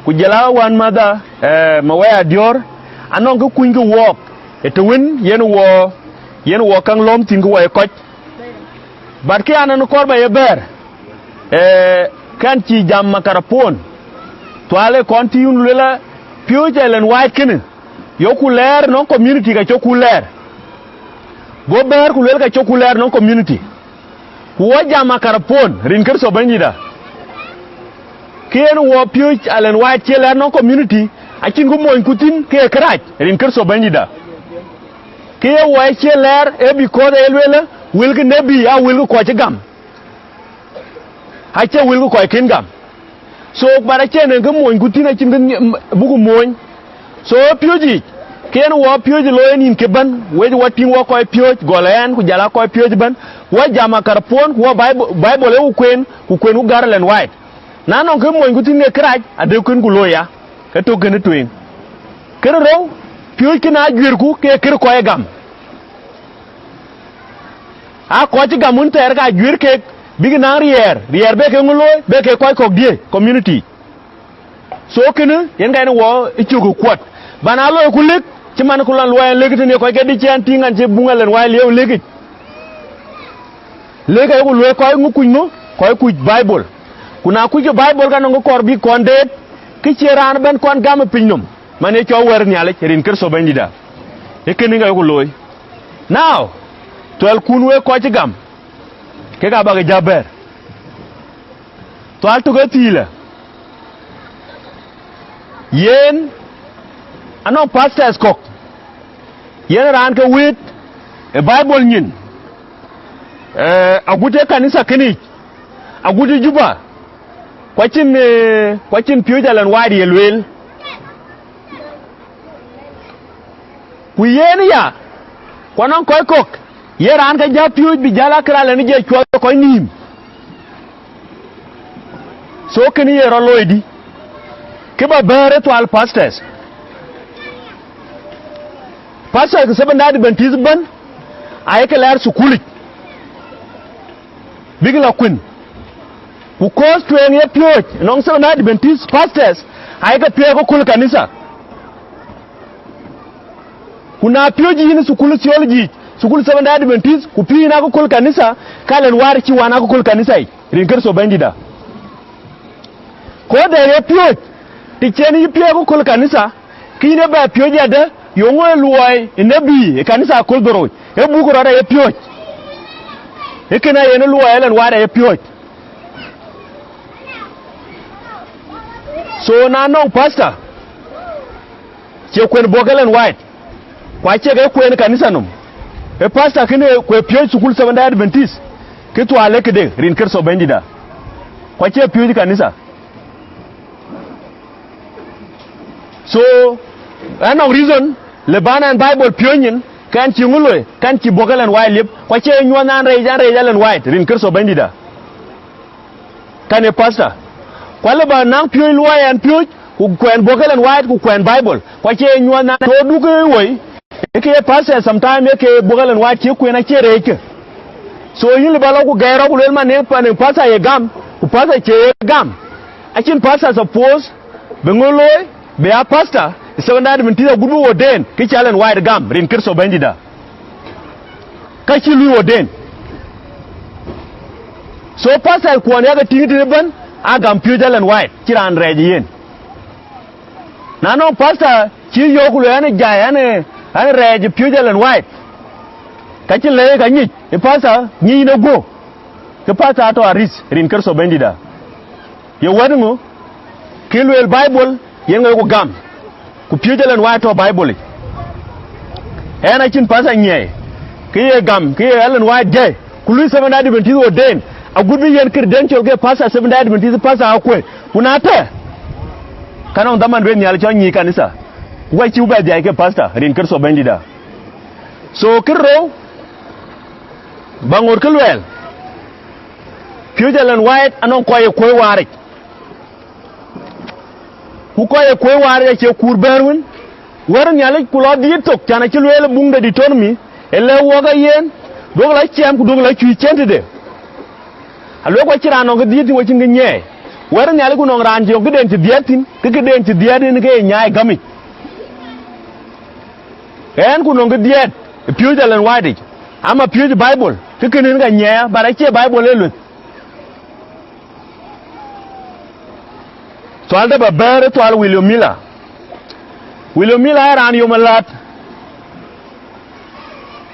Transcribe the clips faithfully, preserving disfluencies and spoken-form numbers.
Ku jɔl a wänmäthda, eh, Mawëya Diöör, anɔŋ kë kuny kë wɔɔk, ë të wën yen wɔ, yen wɔ käŋ lɔ̈ɔ̈m thïn kë wɔ ye kɔc. But kë an, an kɔɔr ba ye bɛ̈ɛ̈r, eh, kë an cï jam makarapon, thual ë kɔn tïï wun luel a piööc Ellen White kënë, yoku lɛɛr nɔŋ community ka cɔku lɛɛr. Go bɛ̈ɛ̈r ku luel ka cɔku lɛɛr nɔŋ community. Ku wɔ jam makarapon, rin Kërtho Bɛ̈nydïtda. Kë yen wɔ piööc Ellen White cie lɛɛr nɔŋ community, acïn kë monyku thïn ke ye kërac, rin Kërtho Bɛ̈nydïtda. Kë ye wɔ cie lɛɛr, ee because ee luelë, wëlkï nebi, aa wëlkï kɔc cï gam. Acie wëlkï kɔc kën gam. So, but acie nɛn kë monyku thïn, acïn kë nyi-, m-, buku mony. So, piööc yic, kë yen wɔ piööc looi nin kë bɛ̈n, wec wɔ tïŋ wɔ kɔc piööc, gɔl ɛn, ku jɔl a kɔc piööc ëbɛ̈n, wɔ jam makarapon, ku wɔ Bible, Bible ee ku kueen, ku kueen ku gär Ellen White. Na nɔŋ kë monyku thïn ke kërac, adekï kën ku looi ya, ke tök kënë tueŋ. Kë rou, piööc kënë ajuërku ke kër kɔc ë gam. Aa kɔc cï gam wën thɛɛr ka juër kek, bïk naŋ riɛɛr, riɛɛr be ke ŋö looi, be ke kɔc kɔ̈k diëë community. So kënë, yen ka yen wɔ ë cök ë kuɔt. Bän aa looi ku lëk, cï man ku lɔn luɔi ɛn lëk tënë kɔc ke dï cï ɛn tïŋ an cï buŋ Ellen White lieu lëkic. Lëk ayeku luɔi kɔc ŋö kuc ŋö, kɔc kuc Bible. Ku na kuckï Bible ka nɔŋ kë kɔɔr bïk kɔn deet, kë cie raan ëbɛ̈n kɔn gam ë piny nɔm, man ye cɔl wɛ̈ɛ̈r Nhialic, rin Kërtho Bɛ̈nydïtda. Ee kënë ka yeku looi. Now, thuɛlkun wek kɔc cï gam, kek aa bäk jä bɛ̈ɛ̈r. Thual tök ë thiilë. Yen anɔŋ pastors kɔ̈k, yen raan ke wëët ë Bible nyin, eh, agut ë kanitha kënë yic, agut ë Juba, ku acïn, eh, ku acïn piööc Ellen White ye lueel. Ku yen ya, ku anɔŋ kɔc kɔ̈k, ye raan ke jä piööc bï jäl a kërac lɛn ë jiɛc cuɔth ë kɔc nïïm. So kënë ye rɔt looi dï? Kë ba bɛ̈ɛ̈r ë thual pastors. Pastors ke Seventh Day Adventist ëbɛ̈n, ayekë lɛɛr thukulic, bïk lɔ kuën. Ku course tueŋ ye piööc nɔŋ Seventh Day Adventist pastors, ayekë piɔ̈ɔ̈c akököl kanitha. Ku na piööc yïn thukul theology, thukul Seventh Day Adventist, ku piööc yïn akököl kanitha, ka Ellen White cï wään akököl kanitha yic, rin Kërtho Bɛ̈nydïtda. Kɔc dɛ̈ ye piööc, të cïn yï piɔ̈ɔ̈c akököl kanitha, ke yïn ë bɛ piööc adë, yeŋö ë luɔi ë nebi ë kanitha aköl dhorou, ë buk rɔt aye piööc. Ee kënë ayen ë luɔi Ellen White aye piööc. So na nɔŋ pastor, cie kuën buɔk Ellen White, ku acie ke kuën kanitha nɔm. Ee pastor kënë ku ë piööc thukul Seventh Day Adventist, kë thual ë këde, rin Kërtho Bɛ̈nydïtda. Ku acie piööc kanitha. So, anɔŋ reason le bän ɛn Bible piööc nyin, kɛn cï ŋö loi, kɛn cï buɔk Ellen White liep, ku acie nyuɔɔth an rɛɛc, an rɛɛc Ellen White, rin Kërtho Bɛ̈nydïtda. Kɛn ë pastor. Ku alë ba naŋ piööc luɔi ɛn piööc, ku kuɛn buɔk Ellen White, ku kuɛn Bible, ku acie nyuɔɔth an. So duk ë woi, ë ke ye pastor sometime ë ke buɔk Ellen White cï kuën acie rɛɛckë. So yïn lë ba lɔ ku gɛɛr rɔt ku luel man ë pan ë pastor ye gam, ku pastor cie ye gam. Acïn pastor suppose bï ŋö looi, bï a pastor, ë Seventh Day Adventist agut bï ordain, kë cï Ellen White gam, rin Kërtho Bɛ̈nydïtda. Ka cï lui ordain. So pastor kuɔn yakë tïŋ tënë bɛ̈n, a gam piööc Ellen White, cï raan rɛɛc ë yen. Na nɔŋ pastor cï yök ku lueel an, jai an, an rɛɛc ë piööc Ellen White, ka cï lɛ̈k ka nyic, ë pastor nyic yïn ë guöp, ke pastor atɔ̈ arïth, rin Kërtho Bɛ̈nydïtda. Ye wɛ̈t ŋö? Kë lueel Bible, yen ŋa yeku gam, ku piööc Ellen White tɔ̈ Bible yic. Ɛn acïn pastor nyiɛɛi, kë ye gam, kë ye Ellen White jai, ku lui Seventh Day Adventist ordain, agut bï yen credential ke pastor Seventh Day Adventist pastor akuëë, ku na tɛ̈, ka nɔŋ dhaman bï Nhialic cɔl nyic kanitha, ku ka cï bɛ dhiac ke pastor, rin Kërtho Bɛ̈nydïtda. So kë rou, ba ŋot kë luɛɛl, piööc Ellen White anɔŋ kɔc ye kuöc waaric. Ku kɔc ye kuöc waar acie kuur bɛ̈ɛ̈r wën, wɛ̈t Nhialic ku lɔ dhiëëth thok, can acï lueel buŋ de Deuteronomy, ë lɛ̈k wɔk ë yen, duökï lɔ ciɛɛm ku duökï lɔ cuëëc cïn tëde. Alueel ku acïn raan nɔŋ kë dhiëëth thïn wecin kë nyiɛɛi. Wɛ̈t Nhialic ku nɔŋ raan cï yök këden cï dhiɛɛt thïn, ke këden cï dhiɛɛt en ke ye nyaai gämic. Ɣɛn ku nɔŋ kë dhiɛɛt ë piööc Ellen White yic, ama piööc Bible, ke kënë en ka nyiɛɛi, but acie Bible ë lueth. Thual dɛ̈ ba bɛ̈ɛ̈r ë thual William Miller. William Miller ë raan yom aläät.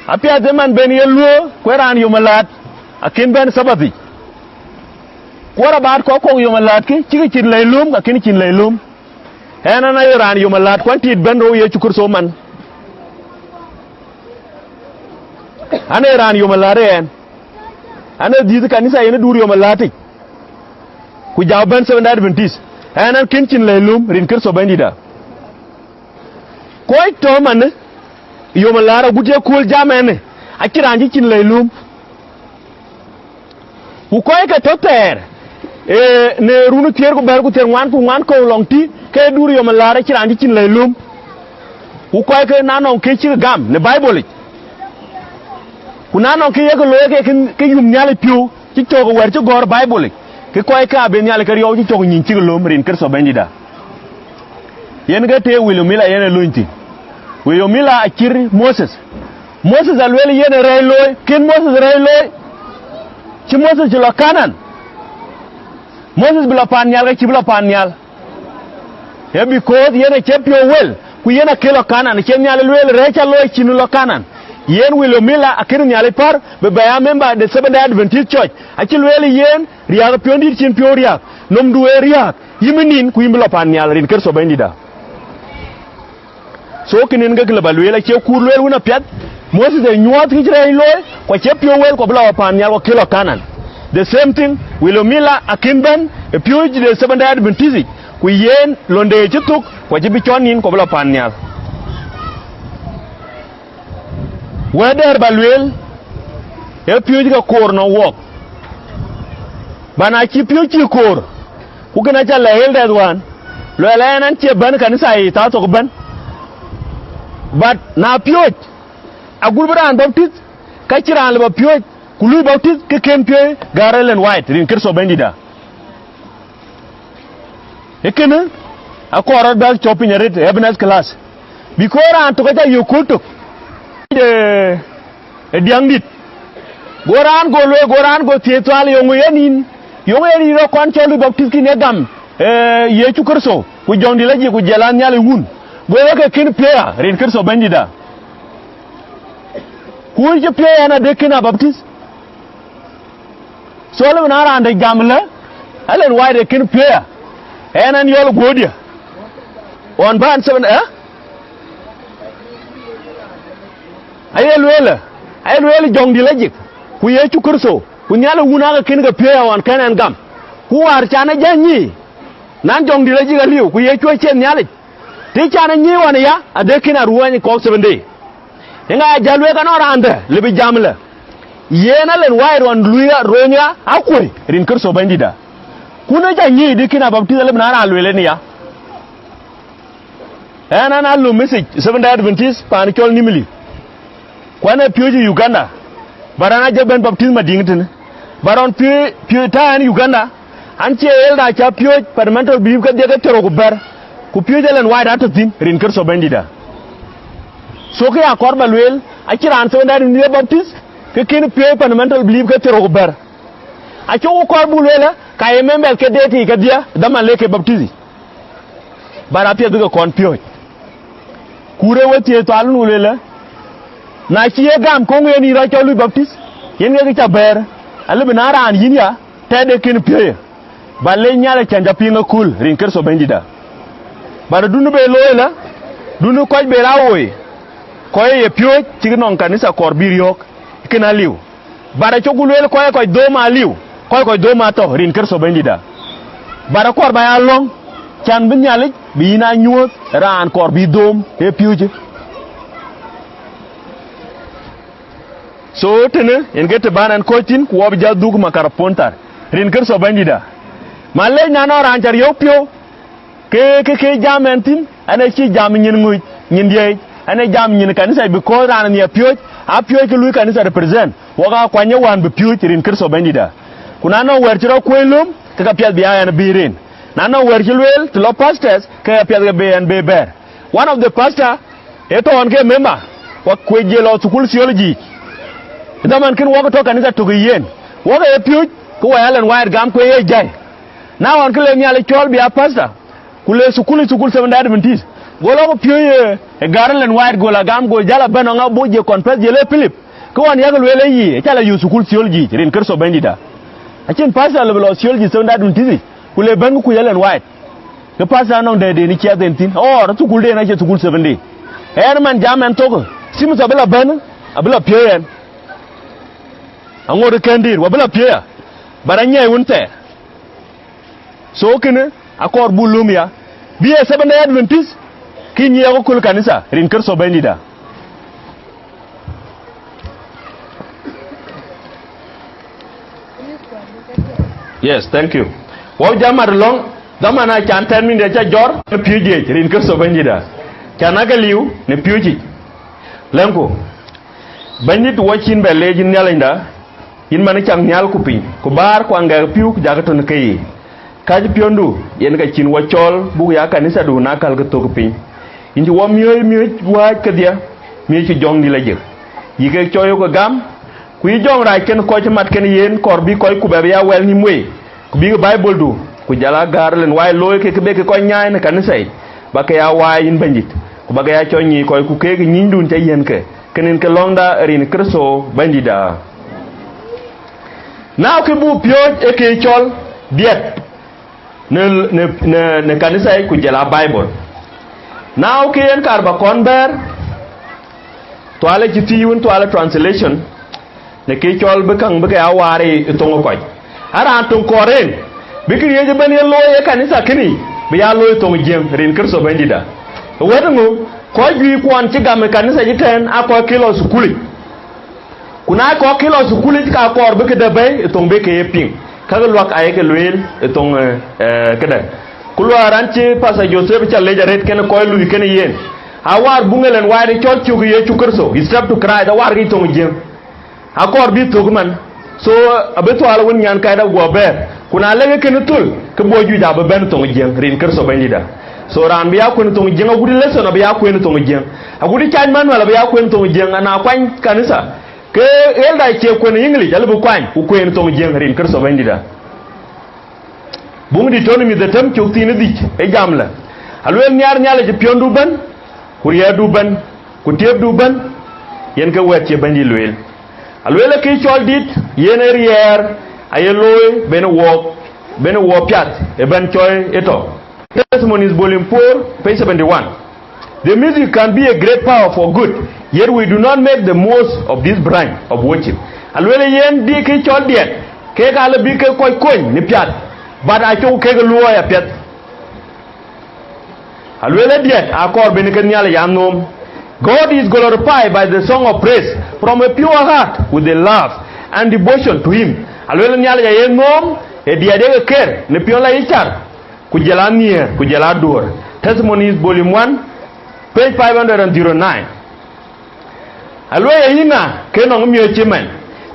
Apiɛth ëmën ben ye luöö, ku ë raan yom aläät, akën bɛ̈n Thabath yic. Ku wär abaat kɔc kɔ̈k yom aläät kï, cïkï cin lɛ̈i löm, ka kën cin lɛ̈i löm. Ɣɛn, ɣɛn aye raan yom aläät, ku ɣɛn tiit bɛ̈n rou Yecu Kërtho man. Ɣɛn aye raan yom aläät ë ɣɛn. Ɣɛn ë dhiëth kanitha yen ë duur yom aläät yic. Ku jɔ bɛ̈n Seventh Day Adventist. Ɣɛn, ɣɛn kën cin lɛ̈i löm rin Kërtho Bɛ̈nydïïtda. Kɔc tɔ̈ manë yom aläät agut ye kööl jam ɣɛn, acïn raan cï cin lɛ̈i löm. Ku kɔc ke tɔ̈ thɛɛr, ee, në run thiëër ku bɛ̈t ku thiërŋuan ku ŋuan kɔ̈u lɔŋ tï, ke duur yom aläät acïn raan cï cin lɛ̈i löm. Ku kɔc ke na nɔŋ kë cïk gam në Bible yic, ku na nɔŋ kë yek looi ke, ke, ke yum Nhialic piɔ̈u, cï cɔk wɛ̈t cï gɔ̈ɔ̈r Bible yic, ke kɔc ke abï Nhialic ke riɔu cï cɔk nyin cïk löm rin Kërtho Bɛ̈nydïïtda. Yen ke tëë William Miller yen ë lony thïn. William Miller acït Moses. Moses alueel yen ë rɛ̈ɛ̈c looi, kën Moses rɛ̈ɛ̈c looi. Cï Moses cï lɔ Kanan, Moses bï lɔ paan nhial, ke cï bï lɔ paan nhial. Ee because yen acie piɔ̈u wël, ku yen akë lɔ Kanan, acie Nhialic lueel rɛ̈ɛ̈c ca looi cïn lɔ Kanan. Yen William Miller akën Nhialic pär bï bɛ ya member de Seventh Day Adventist Church. Acï lueel yen riääk piɔ̈ndït cïn piɔ̈u riääk, nomdu ee riääk, yïn bï nin, ku yïn bï lɔ paan nhial rin Kërtho Bɛ̈nydïïtda. So kënë en ke lë ba lueel, acie kuur lueel wën apiɛth, Moses ë nyuɔɔth kë cï rɛ̈ɛ̈c looi, ku acie piɔ̈u wël, ku bï lɔ paan nhial, ku kë lɔ Kanan. The same thing, William Miller akën bɛ̈n ë piööc de Seventh Day Adventist yic, ku yen londe cï thök, ku acï bï cɔn nin, ku bï lɔ paan nhial. Wɛ̈t dɛ̈ɛ̈r ba lueel, ee piööc ke koor nɔŋ wɔɔk. Ba na cï piööc cï koor, ku kën aca lɛ̈k elders wään, luɛɛl ɣɛn, ɣɛn cie bɛ̈n kanitha yic thaa thok ëbɛ̈n. But na piööc, agut bï raan baptith, ka cïn raan lë ba piööc, ku lui baptith ke kën piööc gäär Ellen White rin Kërtho Bɛ̈nydïïtda. Ee kënë, akɔɔr rɔt bɛ̈k cɔk piny arëët ë business class. Because raan tök aca yök kööl tök. Ee, ë diäŋdït. Go raan go lueel, go raan go thiëëc thual, yöŋö yen yïn, yöŋö yen yïn rɔt kɔn cɔl lui baptith kïn ye gam, ee, Yecu Kërtho, ku jɔŋdït lajik, ku jɔl a Nhialic Wun. Go wek ke kën piööc rin Kërtho Bɛ̈nydïïtda. Ku wën cï piööc ɣɛn adë kën a baptith. So lëu na raan dë jam lë, Ellen White ë kën piööc, ɣɛn, ɣɛn yɔl guöötdiɛ̈. Ɣɔn bän Seventh, eh? Aye lueel, aye lueel jɔŋdït lajik, ku Yecu Kërtho, ku Nhialic Wun aake kën ke piööc ɣɔn kën ɣɛn gam. Ku wäär can ë jä nyïï, nan jɔŋdït lajik aliu, ku Yecu acie Nhialic. Të can ë nyïï ɣɔn aya, adë kën a ruɔ̈ɔ̈ny kɔ̈k Seventh Day. Yeŋa ya jäl wek anɔŋ raan dë lë bï jam lë, yen Ellen White ɣɔn lui ya, rony ya, akuöc rin Kërtho Bɛ̈nydïïtda. Ku në ca nyïï dï kën a baptith alë bï na raan lueel en ya. Ɣɛn, ɣɛn alɔ message Seventh Day Adventist paan cɔl Nimule. Ku ɣɛn ë piööc ë Uganda. But ɣɛn ajɔ bɛ̈n baptith Madiŋ tënë. But ɣɔn piööc, piööc tɔ̈ ɣɛn Uganda, ɣɛn cie elder ca piööc fundamental belief kedhie ke thiërrou ku bɛ̈t, ku piööc Ellen White atɔ̈ thïn rin Kërtho Bɛ̈nydïïtda. So kë ya kɔɔr ba lueel, acïn raan Seventh Day Adventist ye baptith, ke kën piööc fundamental belief ke thiërrou ku bɛ̈t. Acuk kɔɔr buk lueel, ka ye members ke deetic kedhie, dhaman le ke baptith. But apiɛth bï ke kɔn piööc. Ku rëër we thiëëc thual nu lëlë, na cï ye gam, köŋ yen yïn rɔt cɔl lui baptith, yen ke kë ca bɛ̈ɛ̈r, alë bï na raan yïn ya, tɛ̈de kën piööcë. Ba lec Nhialic cän ca piŋ ëkööl rin Kërtho Bɛ̈nydïïtda. Ba dun be looi lë, dun kɔc be la woi, kɔc ye piööc cïk nɔŋ kanitha kɔɔr bï riɔ̈ɔ̈k, kën aliu. But acuk lueel kɔc ë kɔc dhööm aliu, kɔc kɔc dhööm atɔ̈ rin Kërtho Bɛ̈nydïïtda. But akɔɔr ba ya lɔ̈ŋ, can bï Nhialic bï yïn aa nyuöth raan kɔɔr bï dhööm ë piööcë. So tënë, yen ke të bän ɣɛn kɔ̈ɔ̈c thïn, ku wɔ bï jɔ dhuk makarapon thar rin Kërtho Bɛ̈nydïïtda. Ma lec na nɔŋ raan ca riɔ̈ɔ̈k piɔ̈u, Ke, ke, ke jam ɣɛn thïn, ɣɛn acï jam nyin ŋuc, nyin diɛɛc, ɣɛn ë jam nyin kanitha, because raan nhiɛɛr piööc, aa piööc kë lui kanitha represent, wok aa kuany ë wään bï piööc rin Kërtho Bɛ̈nydïïtda. Ku na nɔŋ wɛ̈t cï rɔt kuöc löm, ke ka piɛth bï ya ɣɛn bï rin. Na nɔŋ wɛ̈t cï lueel të lɔ pastors, ke ka piɛth ke bï ɣɛn bï bɛ̈ɛ̈r. One of the pastor, ee tɔ̈ ɣɔn ke member, wa kuec je lɔ thukul theology. Dhaman kën wɔk tɔ̈ kanitha tök ë yen. Wɔk ee piööc, ke wa ya Ellen White gam ku ye jai. Na ɣɔn ke le Nhialic cɔɔl bï ya pastor, ku le thukul, thukul Seventh Day Adventist. Go lɔ ku piööc ë, ë gäär Ellen White, go la gam, go jal a bɛ̈n ɣɔn abuk je confess, je le Philip. Ke ɣɔn yak lueel ë yï, aca la yök thukul theology, rin Kërtho Bɛ̈nydïtda. Acïn pastor lëu bï lɔ theology Seventh Day Adventist, ku le bɛ̈n ku kuc Ellen White. Ke pastor anɔŋ dɛ̈tden ë ciɛth en thïn, or thukulden acie thukul Seventh Day. Ɣɛn man jam ɛn thok, Timothy abï la bɛ̈n, abï la piööc ɛn. Aŋot ë kɛ̈n dïïr, wa bï la piööc ya, but anyiɛɛi wun thɛɛr. So kënë akɔɔr bu lum ya, bï ee Seventh Day Adventist, kï nyiɛɛk ëköl kanitha, rin Kërtho Bɛ̈nydïtda. Yes, thank you. Wɔ jam mat lɔŋ, dhaman a can ten minute ca jɔr në piööc yic, rin Kërtho Bɛ̈nydïtda. Can ake liu në piööc yic. Lɛ̈ŋku. Bɛ̈nydït, wɔ cïn bɛ leec yïn Nhialicda, yïn man ë cak nhial ku piny, ku bäär ku aŋɛk pïu ku jakï tön ke yiic. Kääc piɔ̈ndu yen ka cïn wɔ cɔɔl buk ya kanithadu na kälkï thök piny. Yïn cï wɔ miööc miööc wääc kedhie, miööc cï jɔŋdï la jek. Yï kek cɔɔl yök ë gam, ku yï jɔŋrac kën kɔc cï mat kën yen kɔɔr bï kɔc ku bɛ bï ya wɛl nïm wei, ku bïk Baiboldu, ku jɔl aa gäär Ellen White looi kek bï ke kɔc nyaai në kanitha yic, ba ke ya waai yïn Bɛ̈nydït, ku ba ke ya cɔl nyic kɔc ku keek ë nyïnydun ca yiɛ̈n ke, kënin ke lɔ̈ŋda rin Kërtho Bɛ̈nydïtda. Na kë buk piööc ë ke cɔl diɛt në, në, në, në kanitha yic ku jɔl aa Baibol. Na kë yen kaar ba kɔn bɛ̈ɛ̈r, thual ë cï thiic wën thual ë translation, në ke cɔl bï käŋ bï ke ya waar ë thoŋ ë kɔc. A raan töŋ kɔɔr en, bï këriëëc ëbɛ̈n ye looi ë kanitha kënë, bï ya looi thoŋ Jiëŋ rin Kërtho Bɛ̈nydïtda. Wɛ̈t ŋö, kɔc juëc kuɔn cï gam ë kanitha cï tɛ̈ɛ̈n aa kɔc ke lɔ thukulic. Ku na kɔc ke lɔ thukulic ka kɔɔr bï këde bɛ̈i ë thoŋ bï ke ye piŋ. Ka ke luak ayeke lueel ë thoŋ, eh, eh, këde. Ku luɔi raan cï Pastor Joseph ca lec arëët kën kɔc lui kën yen. Awar buŋ Ellen White cɔl cök Yecu Kërtho, Step to Christ, awar ke thoŋ Jiëŋ. Akɔɔr bï thök man. So, abï thual wën nyan kayda guɔ bɛ̈ɛ̈r. Ku na lek kënë thöl, ke bɔ̈ juëc abï bɛ̈n thoŋ Jiëŋ, rin Kërtho Bɛ̈nydïtda. So, raan bï ya kuën thoŋ Jiëŋ, agut lesson abï ya kuën thoŋ Jiëŋ. Agut Cäc Manuel abï ya kuën thoŋ Jiëŋ, ana kuany kanitha. Ke elder cie kuën English, alë bï kuany, ku kuën thoŋ Jiëŋ, rin Kërtho Bɛ̈nydïtda. Buŋ Deuteronomy dhetem cök thiin ë dhïc ë jam lë, alueel nhiaar Nhialic ë piɔ̈ndu bɛ̈n, ku riɛɛrdu bɛ̈n, ku tiëpdu bɛ̈n, yen ke wɛ̈t cï Bɛ̈nydït lueel. Alueel ë kë cɔl dït, yen ë riɛɛr, aye looi ben ë wɔɔk, ben ë wɔɔk piath ëbɛ̈n cɔi ë tɔ. Testimonies, Volume four, page seventy-one. The music can be a great power for good, yet we do not make the most of this branch of worship. Alueel yen dï kë cɔl diɛt, kek alë bï ke kɔc kony në piath, but acuk kek luɔɔi apiɛth. Alueel ë diɛt akɔɔr bï ke Nhialic aa nhom. God is glorified by the song of praise from a pure heart with a love and devotion to him. Alueel Nhialic aye nhom ë diɛt ye ke ker në piɔ̈n la yic car, ku jɔl aa nhiëër, ku jɔl aa duöör. Testimonies, Volume one, page five hundred and zero nine. Alueel ayï ŋa ke nɔŋ miɔ̈c cï mɛn?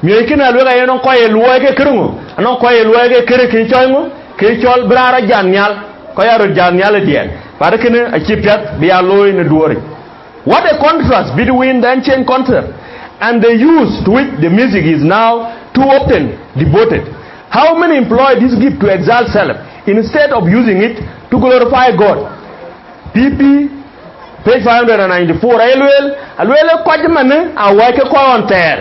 Miɔ̈c kënë alueel aye nɔŋ kɔc ye luɔɔi ke kërë ŋö? Anɔŋ kɔc ye luɔɔi ke kërë kë cɔl ŋö? Kë cɔl bï raan rɔt jat nhial, kɔc aa röt jat nhial ë diɛɛr. But kënë acï piath bï ya looi në duööric. What a contrast between the ancient concert and the use to which the music is now too often devoted. How many employ this gift to exalt self instead of using it to glorify God? P P, page five hundred and ninety-four, aye lueel, alueel ë kɔc ëmënë awäc ke kɔc ɣɔn thɛɛr.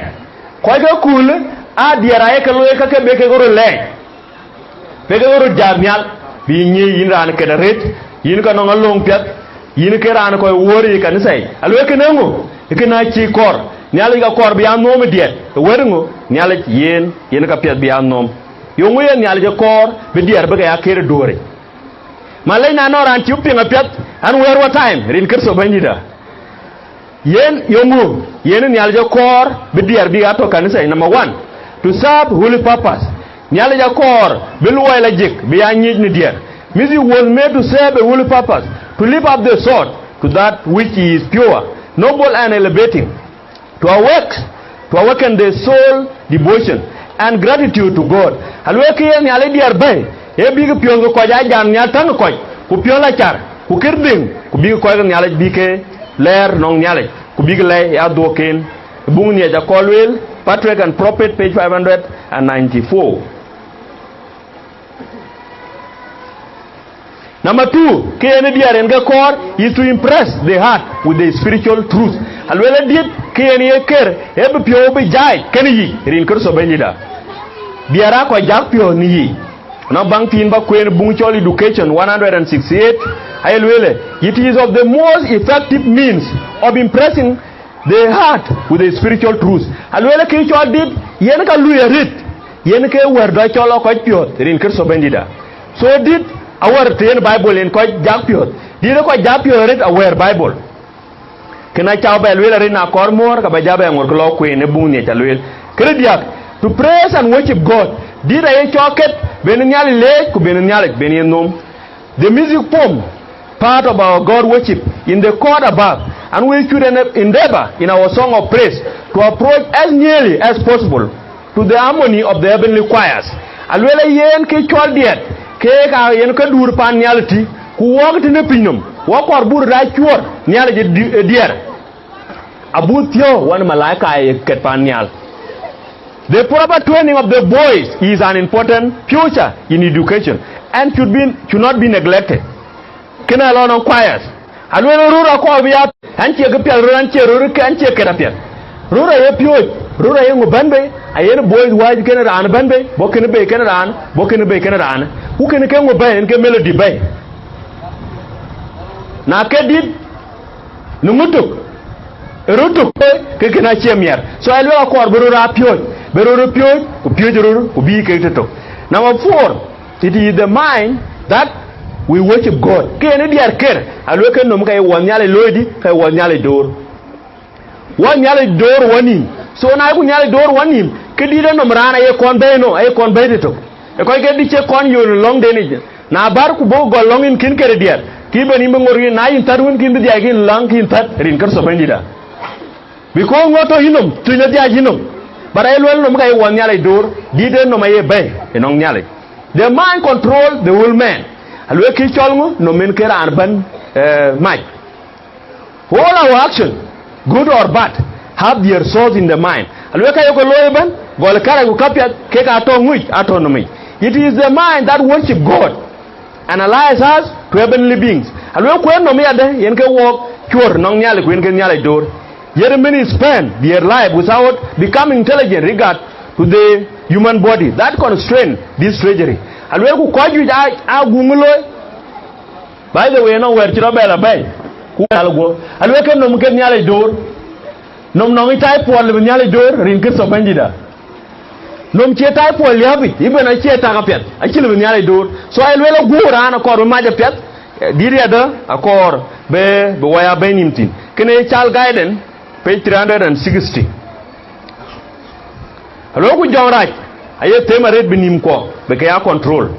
Kɔc ke kuul aa diɛɛr aye ke looi ka ke bï kek röt lɛɛc. Bï kek röt jat nhial, bï nyiëc yïn raan këde arëët, yïn ke nɔŋ alöŋ piɛth, yïn ke raan kɔc wuöör ë kanitha yic. Alueel kënë ŋö? Kënë acï kɔɔr. Nhialic ka kɔɔr bï ya nhom ë diɛt. Ë wɛ̈t ŋö? Nhialic yen, yen ka piɛth bï ya nhom. Yeŋö ye Nhialic ë kɔɔr bï diɛɛr bï ke ya ker ë duööric? Ma lec na nɔŋ raan cï piŋ apiɛth, an, wɛ̈ɛ̈r wɔ time, rin Kërtho Bɛ̈nydïtda. Yen yeŋö yen Nhialic ë kɔɔr bï diɛɛr bï aa tɔ kanitha yic? Number one, to serve holy purpose. Nhialic ë kɔɔr bï luɔi la jik bï aa nyic në diɛɛr. Music was made to serve a holy purpose, to lift up the thought to that which is pure, noble and elevating, to awake, to awaken the soul devotion and gratitude to God. Alueel kë ye Nhialic diɛɛr bɛ̈i, Ee bïk piɔ̈ɔ̈th ke kɔc aa jam nhial täŋ ë kɔc, ku piɔ̈ɔ̈th la car, ku kër dhëŋ, ku bïk kɔc ke Nhialic bïk ke lɛɛr nɔŋ Nhialic, ku bïk lɛi ë adhuɔ̈kken. Buŋ nhiɛc akɔɔr lueel, Patriarch and Prophet, page five hundred and ninety-four. Number two, ke yen diɛɛr en ke kɔɔr is to impress the heart with the spiritual truth. Aluel adït ke yen ye ker e bï piɔ̈u bï jai kën yic rin Kërtho Bɛ̈nydït. Diɛɛr a kɔc jak piɔ̈u në yic. Na baŋ thiin ba kueen buŋ cɔl Education one hundred and sixty-eight, aye lueel, it is of the most effective means of impressing the heart with the spiritual truth. Aluel kë cɔl dit yen ka lui arët, yen ke wɛ̈t dɔc cɔl ë kɔc piɔ̈ɔ̈th rin Kërtho Bɛ̈nydït. So dit awär të yen Bible yen kɔc jak piɔ̈ɔ̈th, dit ë kɔc jak piɔ̈ɔ̈th arët awär Bible. Kën acä bɛ lueel arët, na kɔɔr muɔ̈ɔ̈r ka bɛ ja bɛ ŋor ke lɔ kueen ë buŋ nhiɛc alueel. Këde diäk, to praise and worship God. Dit aye cɔk ket ben Nhialic leec ku ben Nhialic ben ye nhom. The music form part of our God worship in the chord above, and we should ene-, endeavor in our song of praise to approach as nearly as possible to the harmony of the heavenly choirs. Aluel yen ke cɔl diɛt, ke ka yen ke dur pan Nhialic tï, ku wɔk tënë piny nɔm, wɔ kɔɔr bur rac cuɔr Nhialic ë di-, ë diɛɛr. Abuk thiɔ̈k wën malaika ye ket pan nhial. The proper training of the voice is an important feature in education and should be, should not be neglected. Kënë alɔ nɔŋ choirs. Aluel röör akɔɔr bï ya, ɛn cie kë piɛth röör, ɛn cie röör, ɛn cie ket apiɛth. Röör aye piööc, röör aye ŋö bɛ̈n bei, ayen voice wääc kën raan bɛ̈n bei, bɔ̈ kën bei kën raan, bɔ̈ kën bei kën raan. Ku kën ke ŋö bɛ̈i, en ke melody bɛ̈i. Na ke dit, në ŋö tök, ë röt tök, ke kën acie miɛr. So aluel akɔɔr bï röör aa piööc, bï röör piööc, ku piööc röör, ku bï kek tëtök. Number four, it is the mind that we worship God. Ke yen diɛɛr ker, aluel ke nɔm ka ye wɔ Nhialic looi dï, ka ye wɔ Nhialic door. Wɔ Nhialic door wɔ nïïm. So na yeku Nhialic door wɔ nïïm, ke dit ë nɔm raan aye kɔn bɛ̈i nɔ, aye kɔn bɛ̈i tëtök. Ë kɔc ke dit cie kɔn yol lɔ̈ŋden yic. Na bär ku bɔ̈ gɔl lɔ̈ŋ yïn kïn kere diɛɛr, kï ben yïn bï ŋor yïn, na yïn thät wën kïn bï dhiac kïn läŋ kïn thät rin Kërtho Bɛ̈nydït. Because ŋö tɔ̈ yï nɔm, tuny adhiac yï nɔm. But aye luel nɔm ka ye wɔ Nhialic door, dit ë nɔm aye bɛ̈i ënɔŋ Nhialic. The mind control the whole man. Aluel kë cɔl ŋö, nɔm en ke raan bɛ̈n, eh, mac. All our action, good or bad, have their source in the mind. Aluel ka yok looi ëbɛ̈n, gɔl kärɛc ku kapiɛth, kek atɔ̈ ŋuc, atɔ̈ nɔm yic. It is the mind that worship God and allies us to heavenly beings. Aluel kuɛɛn nɔm yadë, yen ke wɔk cuɔr nɔŋ Nhialic ku yen ke Nhialic door. Yet many spend their life without becoming intelligent regard to the human body that constrain this treasury. Aluel ku kɔc juëc aa, aa guŋ looi. By the way, nɔŋ wɛ̈t cï rɔt bɛ lɔ bɛ̈i, ku nhial guɔ. Aluel ke nɔm ke Nhialic door. Nɔm nɔŋ ë tai puɔl bï Nhialic door, rin Kërtho Bɛ̈nydït. Nɔm cie tai puɔl liääp yic, ibɛ̈n acie tak apiɛth, acï lë bï Nhialic door. So aye luel aguɔ raan akɔɔr bï mac apiɛth, eh, dït yadë akɔɔr bï, bï wɔ ya bɛ̈i nïïm thïn. Kënë Child Guidance, page three hundred and sixty. Aluel ku jɔŋrac, aye them arët bï nïïm kuɔ, bï ke ya control.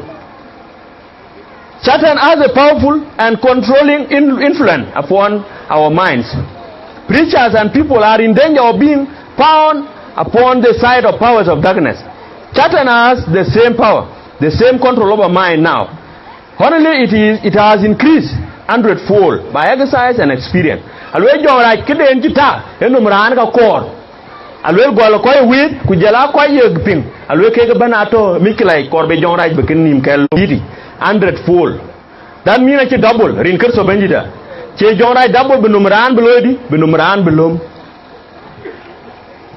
Satan has a powerful and controlling in-, influence upon our minds. Preachers and people are in danger of being found upon the side of powers of darkness. Satan has the same power, the same control over mind now. Only it is, it has increased hundredfold by exercise and experience. Aluel jɔŋrac këden cï tak, ë nɔm raan ka kɔɔr. Aluel gɔl kɔc ë wëët, ku jɔl aa kɔc ye piŋ. Aluel kek ëbɛ̈n atɔ̈ mïckëlaic kɔɔr bï jɔŋrac bï kën nïïm kɛ̈l looi yic, hundredfold. That mean acï double, rin Kërtho Bɛ̈nydït. Cie jɔŋrac double bï nɔm raan bï looi dï, bï nɔm raan bï löm.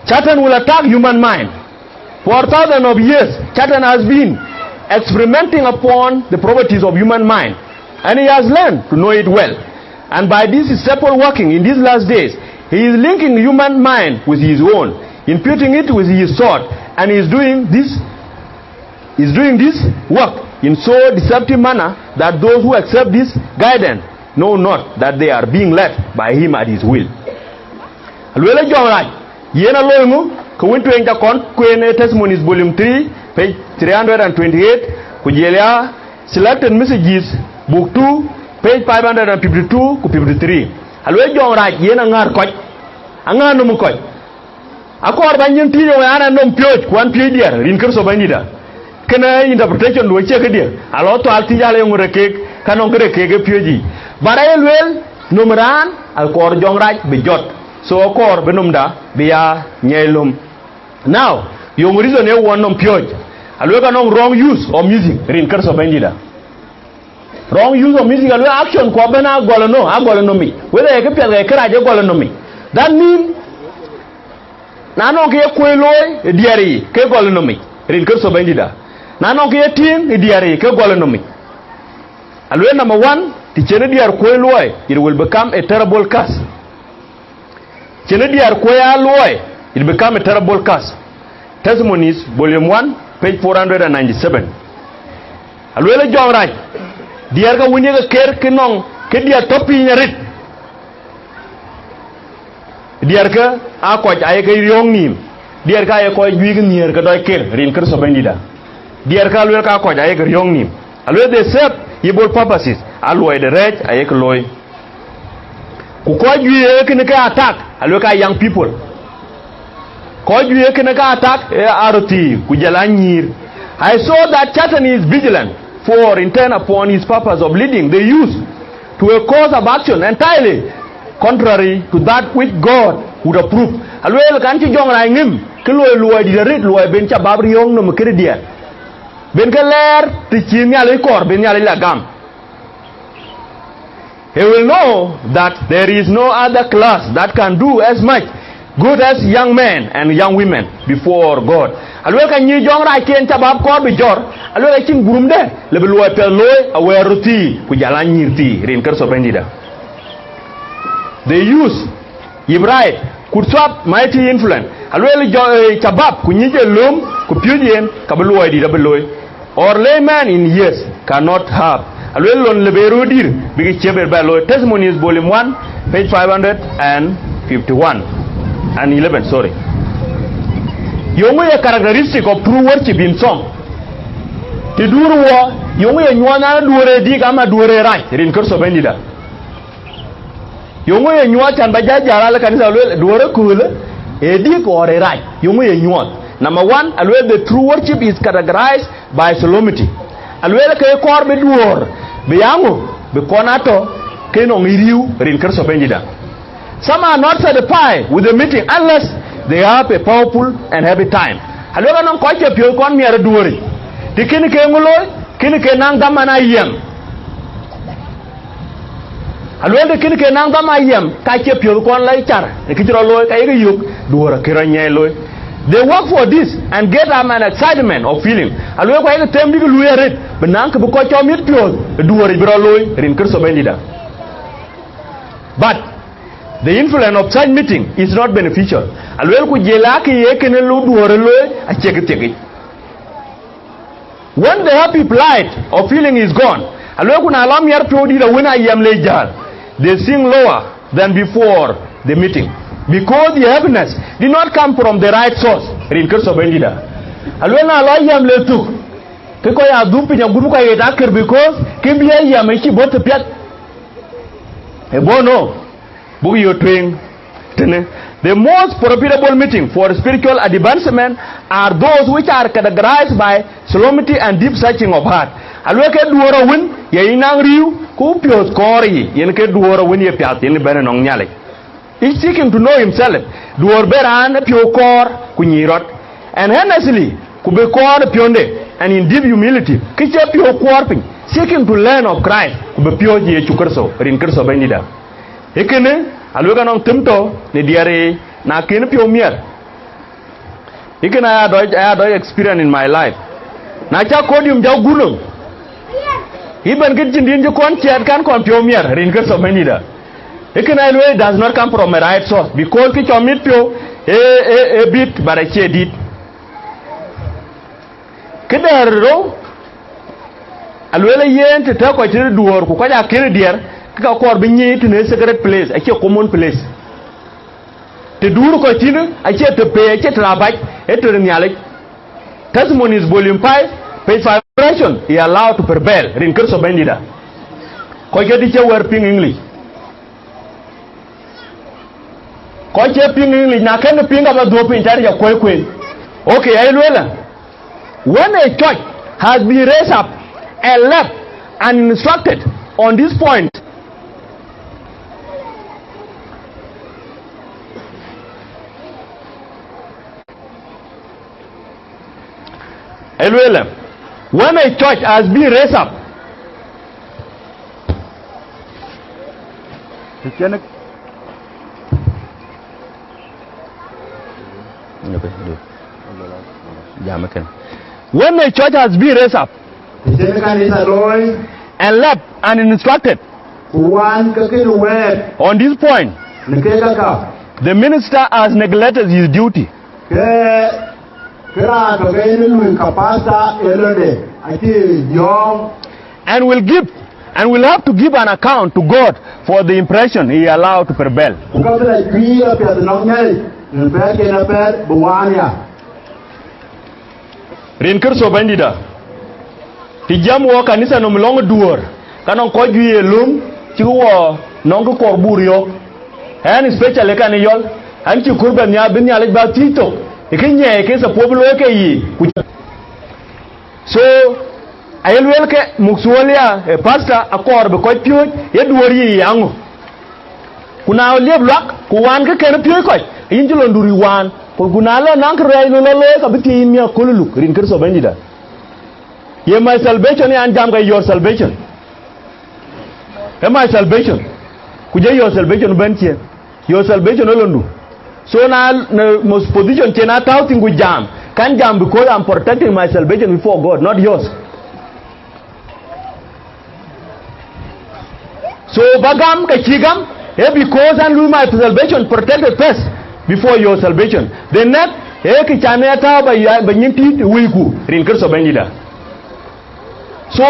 Satan will attack human mind. For thousands of years, Satan has been experimenting upon the properties of human mind, and he has learned to know it well. And by this deceptive working in these last days, he is linking human mind with his own, imputing it with his thought, and is doing this, is doing this work in so deceptive manner that those who accept this guidance know not that they are being led by him at his will. Aluel jɔŋrac, yen aloi ŋö, ke wën tueŋ ca kɔn kueen ë Testimonies Volume three, page three hundred and twenty-eight, ku jɔl ya Selected Messages, Book two, page five hundred and fifty-two ku fifty-three. Aluel jɔŋrac yen aŋäär kɔc, aŋäär nɔm kɔc. Akɔɔr ba nyin thiëëc ɣɔn an, anɔm piööc, ku an piööc diɛɛr, rin Kërtho Bɛ̈nydït. Kënë interpretation du acie këdië, alɔ thual thiic alɔ yöŋ rek keek, ka nɔŋ kë rek keek ë piööcë yic. But aye lueel, nöm raan akɔɔr jɔŋrac bï jɔt, so akɔɔr bï nömda bï ya nyiɛɛi löm. Now, yöŋ reason ë wɔ nɔm piööc, alueel ka nɔŋ wrong use of music rin Kërtho Bɛ̈nydïtda. Wrong use of music, alueel action ku abɛ̈n agɔl ënö, agɔl ënömic. Whether ye këpiɛth ke kërac ë gɔl ënömic. That mean, na nɔŋ kë ye kuöc looi ë diɛɛr yic, ke gɔl ënömic, rin Kërtho Bɛ̈nydïtda. Na nɔŋ kë ye tïŋ ë diɛɛr yic, ke gɔl ënömic. Alueel number one, të cïn ë diɛɛr kuöc luɔi, it will become a terrible curse. Cïn ë diɛɛr kuöc aa luɔi, it become a terrible curse. Testimonies, volume one, page four hundred and ninety-seven. Alueel ë jɔŋrac, diɛɛr ka wën ye ke ker ke nɔŋ, ke diɛɛr tɔ piny arët. Diɛɛrkë aa kɔc aye ke riɔ̈ɔ̈ŋ nïïm, diɛɛrkë aye kɔc juëc nhiëër ke dɔc ker rin Kërtho Bɛ̈nydïtda. Diɛɛrkë alueel ka kɔc aye ke riɔ̈ɔ̈ŋ nïïm. Alueel they serve evil purposes, aluɔi de rɛɛc aye ke looi. Ku kɔc juëc ee kënë ke attack, alueel ka young people. Kɔc juëc ee kënë ke attack, ee aröthii, ku jɔl a nyïïr. I saw that Satan is vigilant, for intent upon his purpose of leading the youth to a course of action entirely contrary to that which God would approve. Alueel kan cï jɔŋrac ŋëm, ke luɔi luɔi dït arët, luɔi ben ca bap riɔ̈ɔ̈ŋ nöm këde diɛɛr. Ben ke lɛɛr të cï Nhialic kɔɔr, ben Nhialic la gam. He will know that there is no other class that can do as much good as young men and young women before God. Alueel ka nyïïr jɔŋrac ken ca bap kɔɔr bï jɔr, alueel acïn gurumde le bï luɔi piɛth looi awɛɛr röthii, ku jɔl a nyïïr thii, rin Kërtho Bɛ̈nydïtda. The youth, if right, could swap mighty influence. Alueel jɔ, eh, ca bap, ku nyic ë lööm, ku piööc yen, ka bï luɔi dït abï looi. Or layman in years cannot have. Alueel lon le be röördït bïk ciëp ë bɛ looi. Testimonies, volume one, page five hundred and fifty-one and eleven, sorry. Yöŋö ye characteristic of true worship in song? Të duur wɔ, yöŋö ye nyuɔɔth an duɔ̈ɔ̈r ë dïk ama duɔ̈ɔ̈r ë rac, rin Kërtho Bɛ̈nydïtda. Yöŋö ye nyuɔɔth can ba jal jäl ë kanitha, alueel duɔ̈ɔ̈r ë köölë, ë dïk or ë rac, yöŋö ye nyuɔɔth? Number one, alueel the true worship is categorized by solemnity. Alueel ke kɔɔr bï duɔ̈ɔ̈r, bï ya ŋö, bï kɔn a tɔ ke nɔŋ ë riëëu rin Kërtho Bɛ̈nydïtda. Some are not satisfied with the meeting unless they have a powerful and happy time. Alueel anɔŋ kɔc cï piɔ̈ɔ̈th kɔn miɛt ë duɔ̈ɔ̈ric. Të kënë ke ŋö looi, kënë ke naŋ dhaman ayiɛm. Alueel të kënë ke naŋ dhaman ayiɛm, ka cï piɔ̈ɔ̈th kɔn la car, në kë cï rɔt looi, ka yek yök, duɔ̈ɔ̈r akë rɔt nyiɛɛi looi. They work for this and get up an excitement of feeling. Alueel ku ayek them bïk luui arët, bï naŋ kë bï kɔc cɔl mit piɔ̈ɔ̈th, ë duɔ̈ɔ̈ric bï rɔt looi, rin Kërtho Bɛ̈nydïtda. But the influence of such meeting is not beneficial. Alueel ku jël akë ye kënë lu duɔ̈ɔ̈r ë looi, acie kë thiekic. When the happy flight of feeling is gone, alueel ku na lɔ miɛt piɔ̈u dït awën ayiɛm le jäl, they sing lower than before the meeting, because the happiness did not come from the right source, rin Kërtho Bɛ̈nydïtda. Alueel na lɔ ayiɛm le thök, ke kɔc aa dhuk piny agut bï kɔc ɣet akër, because kë bï ayiɛm ë cï bɔ̈ të piɛth. Ë bɔ̈ nö? Buk yök tueŋ tënë. The most profitable meeting for spiritual advancement are those which are characterized by solemnity and deep searching of heart. Alueel ke duɔ̈ɔ̈r awën ye yï naŋ riëëu, ku piɔ̈ɔ̈th kɔɔr yic, yen ke duɔ̈ɔ̈r awën ye piath yen bɛ̈n ënɔŋ Nhialic. Each seeking to know himself, duɔ̈ɔ̈r bï raan ë piɔ̈u kɔɔr ku nyïïr rɔt. And earnestly, ku bï kɔɔr ë piɔ̈nde, and in deep humility, kë cï piɔ̈u kuɔɔr piny, seeking to learn of Christ, ku bï piɔ̈ɔ̈c Yecu Kërtho, rin Kërtho Bɛ̈nydïtda. Ee kënë, alueel ka nɔŋ them tɔ në diɛɛr ë, na kën piɔ̈u miɛt. Ee kënë aya dɔc, aya dɔc experience in my life. Na cä podium jɔk guöl nɔm, even kë cïn din cï kɔn ciɛɛt kan kɔn piɔ̈u miɛt, rin Kërtho Bɛ̈nydïtda. Ee kënë alueel, it does not come from a right source, because kë cɔl mit piɔ̈u, ee, ee, ee bït, but acie dït. Këde rou, alueel yen të tɔ̈ kɔc tëde duɔ̈ɔ̈r ku kɔc akën diɛɛr, ke ka kɔɔr bï nyic tënë secret place, acie common place. Të duur kɔc thïn, acie të pei, acie të rabac, ee tëde Nhialic. Testimonies, volume five, page five. Ration is allowed to prevail, rin Kërtho Bɛ̈nydïtda. Kɔc ke dï cï wɛ̈ɛ̈r piŋ English. Kɔc cï piŋ English, na kën piŋ ka ba dhuɔ̈k piny, tɛ̈ ya kuɔ̈i kueen. Okay, aye lueel ë, wën ë cɔc, has been raised up and left uninstructed on this point. Aluel, when a church has been raised up, Jam again. When a church has been raised up Të cïn kanitha looi, and left uninstructed ku wään ke kënë wɛɛt on this point, në kek käkkä, the minister has neglected his duty ke, ke raan tɔ̈ ke yen lui ka pasta ë lɔnde acï yɔ̈ɔ̈m. And will give, and will have to give an account to God for the impression he allowed to prevail. Ku ka bï la juiir apiɛth nɔm nyɛɛi në pɛɛr ken apɛɛr bï waan ya. Rin Kërtho Bɛ̈nydïtda, të jiɛm wɔ kanitha nɔm lɔŋ ë duöör, ka nɔŋ kɔc juëc ë löŋ cïk wɔ nɔŋ kë kɔɔr buk riɔ̈ɔ̈k. Ɣɛn especially kan ë yɔl, ɣɛn cï kɔɔr bɛ nhial, bï Nhialic bä thiëc thok ë kë nyiɛɛi ke suppose bï looi ke yiic, ku so aye lueel ke muk thuɔɔl ya ë pastor akɔɔr bï kɔc piööc ye duöör yiic aŋö. Ku na liep luak, ku waan kë kën piööc kɔc, yïn cï lon duri waan, ku, ku na lɔ naŋ kërɛɛc lɔ lɔ looi, ka bï thiëëc yïn miäk kööl luk, rin Kërtho Bɛ̈nydïtda. Ye my salvation, yan jam ke your salvation. Ë my salvation. Ku jɔ your salvation bɛ̈n ciëën. Your salvation ë londu. So na, na most position cïn a tääu thïn ku jam, kan jam because I'm protecting my salvation before God, not yours. So bä gam ke cï gam, eh, because an lui my salvation protected first before your salvation. The next, eh, kë can ë tääu bä ya, bä nyin tït ë wëiku, rin Kërtho Bɛ̈nydïtda. So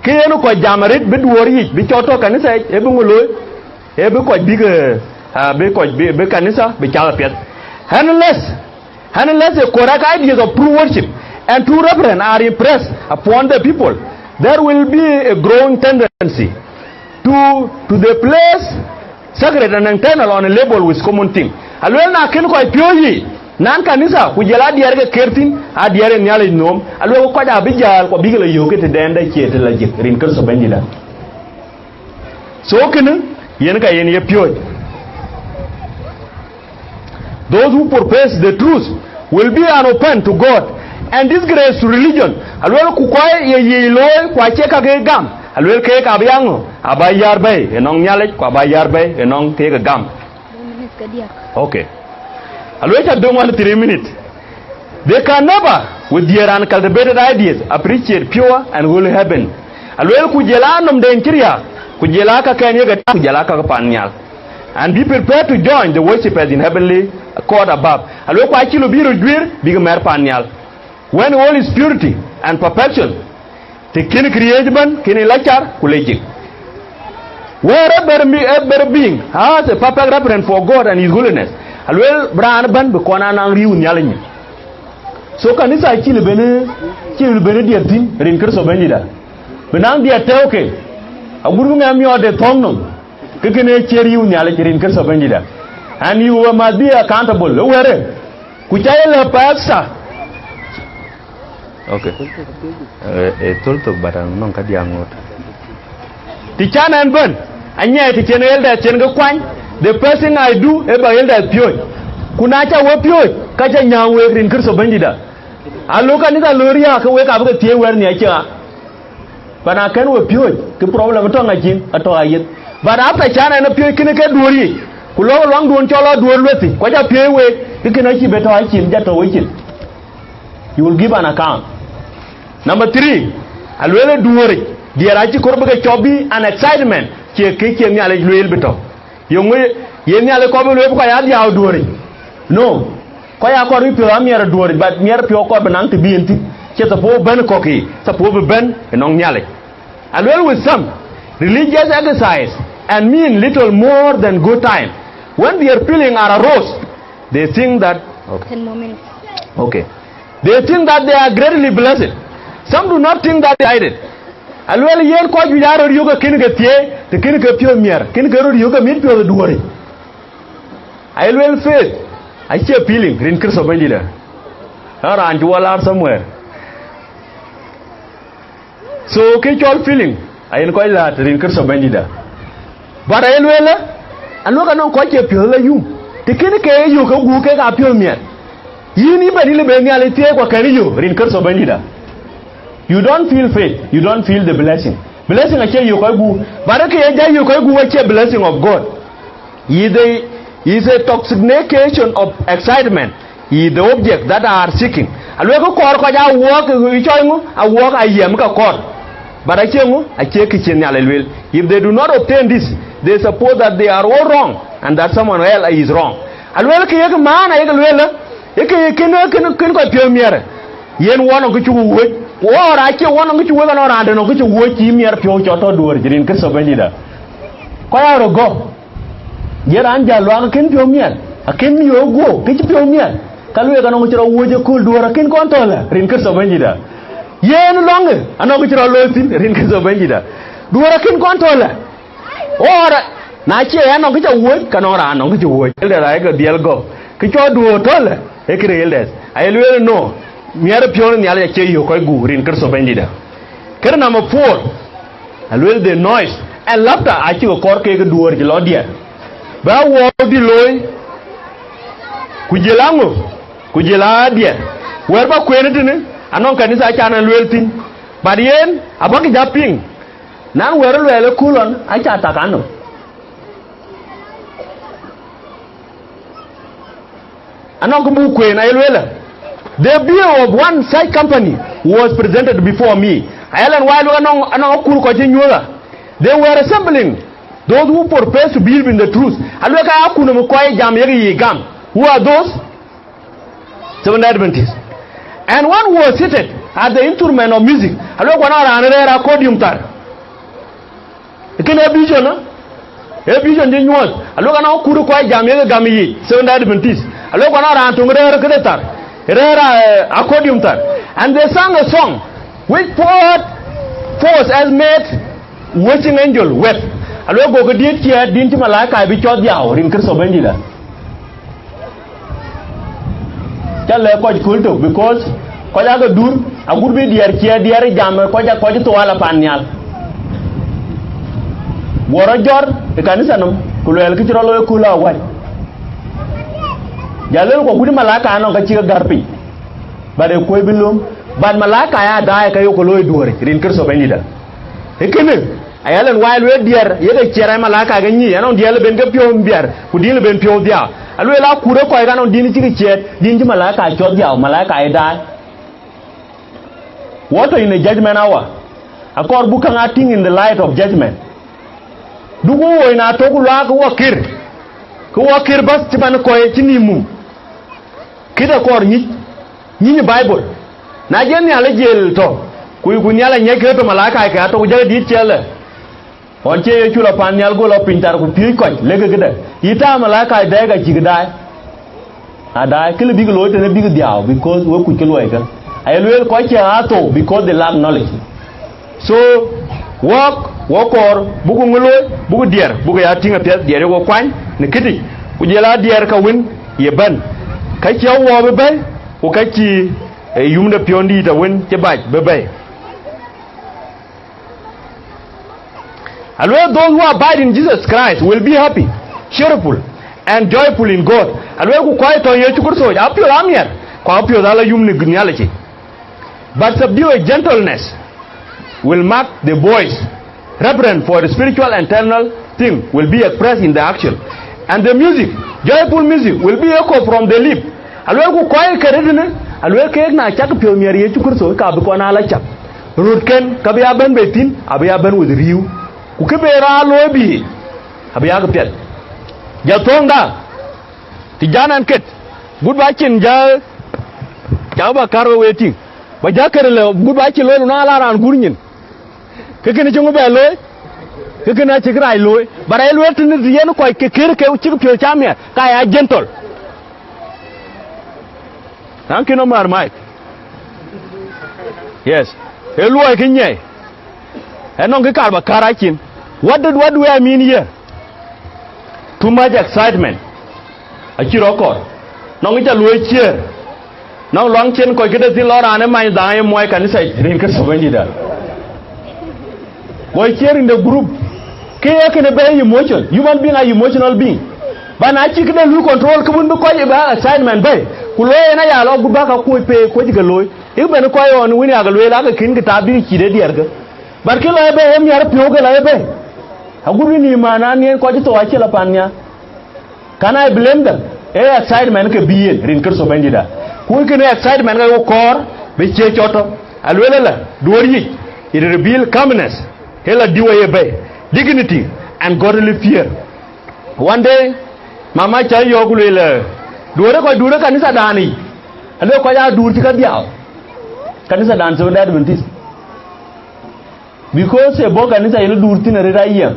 kë yen kɔc jam arëët bï duöör yic, bï cɔɔt tɔ̈ kanitha yic, eh, bï ŋö looi, eh, bï kɔc bïk, eh, ah, bï kɔc bï, bï kanitha bï cath apiɛth. Unless Unless a correct ideas of true worship and true reverence are impressed upon the people, there will be a growing tendency to, to the place sacred and eternal on a level with common thing. Aluel na kën kɔc piööc yiic, nan kanitha, ku jël adiɛɛr ke ker thïn, adiɛɛr ë Nhialic nööm, aluel kɔc abï jäl, ku abïk la yöök ke tëdɛn dɛ cie të la jik, rin Kërtho Bɛ̈nydïtda. So kënë yen ka yen ye piööc. Those who profess the truth will be an offense to God and disgrace to religion. Aluel ku kɔc ye yic looi ku acie ka ke gam. Aluel keek abï aŋö, abä yär bɛ̈i ënɔŋ Nhialic ku abä yär bɛ̈i ënɔŋ keek gam. Okay. Aluel ca döŋ wän three minutes. They can never, with their uncultivated ideas, appreciate pure and holy heaven. Aluel ku jël a nɔmden cï riääk, ku jël a kakɛn yek ëtök, ku jël a kak pan nhial. And be prepared to join the worshippers in heavenly court above. Aluel ku acï lɔ bï röt juëër, bïk mɛr pan nhial. When all is purity and perfection, të kën këriëëc ëbɛ̈n, kën ë la car, ku le jik. Where a better, be, a better being has a perfect reverence for God and his holiness. Aluel bï raan ëbɛ̈n bï kɔn aa naŋ riëëu Nhialic nyin. So kanitha cï lë ben, cï lë ben diɛt thïn, rin Kërtho Bɛ̈nydïtda. Bï naŋ diɛt tɛ̈ɛ̈u ke, agut bï ŋɛk miɔɔt de thɔ̈ŋ nɔm, ke kënë cie riëëu Nhialic, rin Kërtho Bɛ̈nydïtda. And you must be accountable. Ë wɛ̈ɛ̈rë, ku ca ye lɔ pastor. Okay. Eh, eh, thöl thok, but anɔŋ ka diaŋ ŋot. Të can ɛn bɛ̈n, anyiɛɛi të cïn elders cïn ke kuany, the first thing I do, ë bä elders piööc. Ku na ca we piööc, ka ca nyääŋ week, rin Kërtho Bɛ̈nydïtda. Alɔ kanitha lɔ riääk, ke wek abï ke thiëëc wɛ̈ɛ̈r nhiac cï ɣa. But na kën we piööc, ke problem tɔ̈ ŋa cin, atɔ̈ ayeth. But after can ɛn ë piööc kënë ke duöör yic, ku lɔ̈k luaŋduön cɔl aa duöör luethi, ku aca piööc week, ke kënë acï bï tɔ̈ acin, ja tɔ̈ wecin. You will give an account. Number three, aluel ë duööric, diɛɛr acï kɔɔr bï ke cɔp bï an excitement, cie kë cie Nhialic lueel bï tɔ̈. Yeŋö ye Nhialic kɔɔr bï lueel bï kɔc aa dhiau duööric? No. Kɔc aa kɔɔr bï piɔ̈ɔ̈th aa miɛt ë duööric, but miɛt ë piɔ̈u kɔɔr bï naŋ të bï en thïn. Cie suppose bɛ̈n ë kɔ̈k yiic, suppose bï bɛ̈n ënɔŋ Nhialic. Aluel with some, religious exercise and mean little more than good time. When their feeling are aroused, they think that, okay. Ten more minutes. Okay. They think that they are greatly blessed. Some do not think that they are excited. Aluel yen kɔc juëc aa röt yök ke kën ke thiëëc, të kën ke piɔ̈ɔ̈th miɛt, kën ke röt yök ke mit piɔ̈ɔ̈th ë duööric. Aye luel faith acie feeling, rin Kërtho Bɛ̈nydïtda. Ë raan cï wɔ laar somewhere. So kë cɔl feeling, ayen kɔc läät rin Kërtho Bɛ̈nydïtda. But aye lueel, aluek anɔŋ kɔc cie piɔ̈ɔ̈th la yum. Të kënë ke yök ke guur kek aa piɔ̈ɔ̈th miɛt. Yïn ëbɛ̈n yï lëu bë Nhialic thiëëc ku akën yök rin Kërtho Bɛ̈nydïtda. You don't feel faith, you don't feel the blessing. Blessing acie yök kɔc guur. But ke ye jai yök kɔc guur acie blessing of God. Is a, is a toxification of excitement. Is the object that are seeking. Aluek kɔɔr kɔc a wuɔɔk ë cɔc ŋö, a wuɔɔk a yiɛm ke kɔɔr. But acie ŋö, acie kë cï Nhialic lueel. If they do not obtain this, they suppose that they are all wrong and that someone else is wrong. Alueel kë yek maan ayek lueel, ë kë kën kën kën kɔc piɔ̈u miɛɛr. Yen wɔ nɔŋ kë cuk wuöc. Wɔ raan cie wɔ nɔŋ kë cuk wuöc, anɔŋ raan de nɔŋ kë cuk wuöc cï miɛɛr piɔ̈u cɔt tɔ duöör cï rin Kërtho Bɛ̈nydïtda. Kɔc aa röt gɔ̈k. Ye raan jäl luaak akën piɔ̈u miɛt, akën yöök guöp kë cï piɔ̈u miɛt, ka lueel ka nɔŋ cï rɔt wuöc ëkööl duöör akën kɔn tɔ̈ lɛ rin Kërtho Bɛ̈nydïtda. Yen lɔŋë anɔŋ kë cï rɔt looi thïn rin Kërtho Bɛ̈nydïtda. Duöör akën kɔn tɔ̈ lɛ. Or na cie ya nɔŋ kë ca wuöc, ka nɔŋ raan nɔŋ kë cï wuöc. Elders ayek dhiɛl gɔ̈k. Kë cɔl duöör tɔ̈ lɛ, ee këde elders. Aye lueel no, miɛt piɔ̈u në Nhialic acie yök kɔc guur rin Kërtho Bɛ̈nydïtda. Këde number four, alueel the noise and laughter acï ke kɔɔr kek duöör cï lɔ diɛɛr. Bä wuɔɔu dhil looi, ku jël aŋö, ku jël aa diɛɛr. Wɛ̈ɛ̈r bä kueen tënë, anɔŋ kanitha acan ë lueel thïn. But yen, abäkï ja piŋ, nan wɛ̈ɛ̈r luɛɛl ë kulɔn aca tak anö. Anɔŋ kë buk kueen aye lueel, the view of one such company was presented before me. Ayalɛn wai lueel anɔŋ, anɔŋ akur kɔc cï nyuöth a. They were assembling those who profess to believe in the truth. Alueel ka akun ë kɔc jam yek yiic gam. Who are those? Seventh Adventists. And one was seated at the instrument of music. Alueel ku anɔŋ raan rɛ̈ɛ̈r accordium thar. Kënë ee vision, ee vision cï nyuɔɔth. Alueel anɔŋ akur kɔc jam yek gam yiic, Seventh Adventist. Alueel anɔŋ raan töŋ rɛ̈ɛ̈r këde thar, rɛ̈ɛ̈r, eh, accordium thar. And they sang a song which poured forth as made watching angel wept. Alueel gokï diëët ciɛɛt din cï malaika bï cɔth dhiau rin Kërtho Bɛ̈nydïtda. Ca lɛ̈k kɔc kööl tök, because kɔc aake dur, agut bï diɛɛr ciɛɛt diɛɛr jam, kɔc a kɔc thuɔɔl apan nhial. Guɔ rɔt jɔr ë kanitha nɔm, ku luɛɛl kë cï rɔt looi kööl awäc. Ja lël ku agut malaika anɔŋ ka cï ke gär piny, but ë kuöc bï löm, but malaika aya daai ka yok ke looi duööric rin Kërtho Bɛ̈nydïtda. Ee kënë, ayalɛn wai lueel diɛɛr, yeke ciɛɛr ai malaika ke nyic, anɔŋ diɛɛr lë ben ke piɔ̈u biɛɛr, ku din lë ben piɔ̈u dhiau. Alueel akur ë kɔc ka nɔŋ din cï ke ciɛɛt, din cï malaika cɔth dhiau, malaika ë daai. What in a judgment hour? Akɔɔr buk käŋ aa tïŋ in the light of judgment. Duk woi na tök luaak ke wɔ kir, ke wɔ kir bäth cï man kɔc cï nïïm mum. Kït akɔɔr nyic, nyic Baibul. Na jɛ Nhialic jël tɔ, ku, ku Nhialic aŋiɛc kë tɔ malaika ke atɔ ku jɛ dït ciɛlë. Ɣɔn cie Yecu lɔ pan nhial go lɔ piny thar ku piööc kɔc, lek këdë? Yï taam malaika dɛɛk acïk daai. Adaai, kë lë bïk looi tënë bïk dhiau, because wek kuc kë luɔikë. Aye lueel kɔc cie aa thou, because they lack knowledge. So, wɔk, wɔ kɔɔr, buku ŋö looi, buku diɛɛr, buku ya tïŋ apiɛth, diɛɛr yek kuany në këtic, ku jël a diɛɛr ka wën ye bɛ̈n. Ka cie wɔ bï bɛ̈i, ku ka cï, eh, yum de piɔ̈ndït awën cï bac bï bɛ̈i. Alueel, those who abide in Jesus Christ will be happy, cheerful, and joyful in God. Alueel, ku kɔc tɔ̈ Yecu Kërtho, apiɔ̈th amiɛt, ku apiɔ̈th ala yum në Nhialic. But subdue a gentleness will mark the voice. Reverence for the spiritual and eternal thing will be expressed in the action. And the music, joyful music, will be echo from the lip. Alueel, ku kɔc ke rëtënë, alueel, keek na cak piɔ̈u miɛt Yecu Kërtho, ka bï kɔn aa la cak. Rötken, ka bï ya bɛ̈n bei thïn, abï ya bɛ̈n with riëëu. Ku kë bï raan looi bï, abï ya kë piɛth. Ja thöŋda, të jan ɛn ket, gut ba cin ja, cak ba kar we wee tïŋ. Ba ja kër lë, gut ba cin looi, nu na la raan gur nyin. Ke kënë cï ŋö bɛ looi? Ke kënë acïk rac looi. But aye lueel tënë të yen kɔc ke kër ke cïk piɔ̈u camiɛt, ka ya gentle. Thank you, no mar Mike. Yes. Ee luɔi kë nyiɛi. Ënɔŋ kë kar ba kär acin. What did, what do I mean here? Too much excitement. Acï rɔt kɔɔr. Nɔŋ ca luɔi ciëër. Nɔŋ luaŋ cïn kɔc këde thïn lɔ raan ë many dhaŋ ë muɔi kanitha rin ke Bɛ̈nydït. Go share in the group. Ke ye kënë bɛ̈i emotion. Human being are emotional being. Ba na cï këde lui control, ke wun bï kɔc ë bä assignment bɛ̈i. Ku lo en aya lɔ gut bä ka kuöc pe kuöc ke looi. Ik ben kɔc ɣɔn wën yak lueel, ake kïn ke ta bï cït ë diɛɛrkë. But ke lɔ ë bɛ̈i, ë miɛr piɔ̈u ke lɔ ë bɛ̈i. Agut bï nïïm man an, yen kɔc thou acï lɔ pan nhial. Can I blame them? Ee excitement ke bï yen rin Kërtho Bɛ̈nydït da. Ku kënë excitement ke ku kɔɔr bï cie cɔt tɔ. Aluel ëlä, duöör yic, it reveal calmness, ëlä diu aye bɛ̈i, dignity and godly fear. One day, mama ca yɔ̈ɔ̈k ku lueel, duöörë kɔc duöörë kanitha dan yic, alë kɔc aa duur cï ka dhiau. Kanitha dan Seventh Day Adventist. Because ë bɔ̈ kanitha yen duur thïn arëët ayiɛɛm.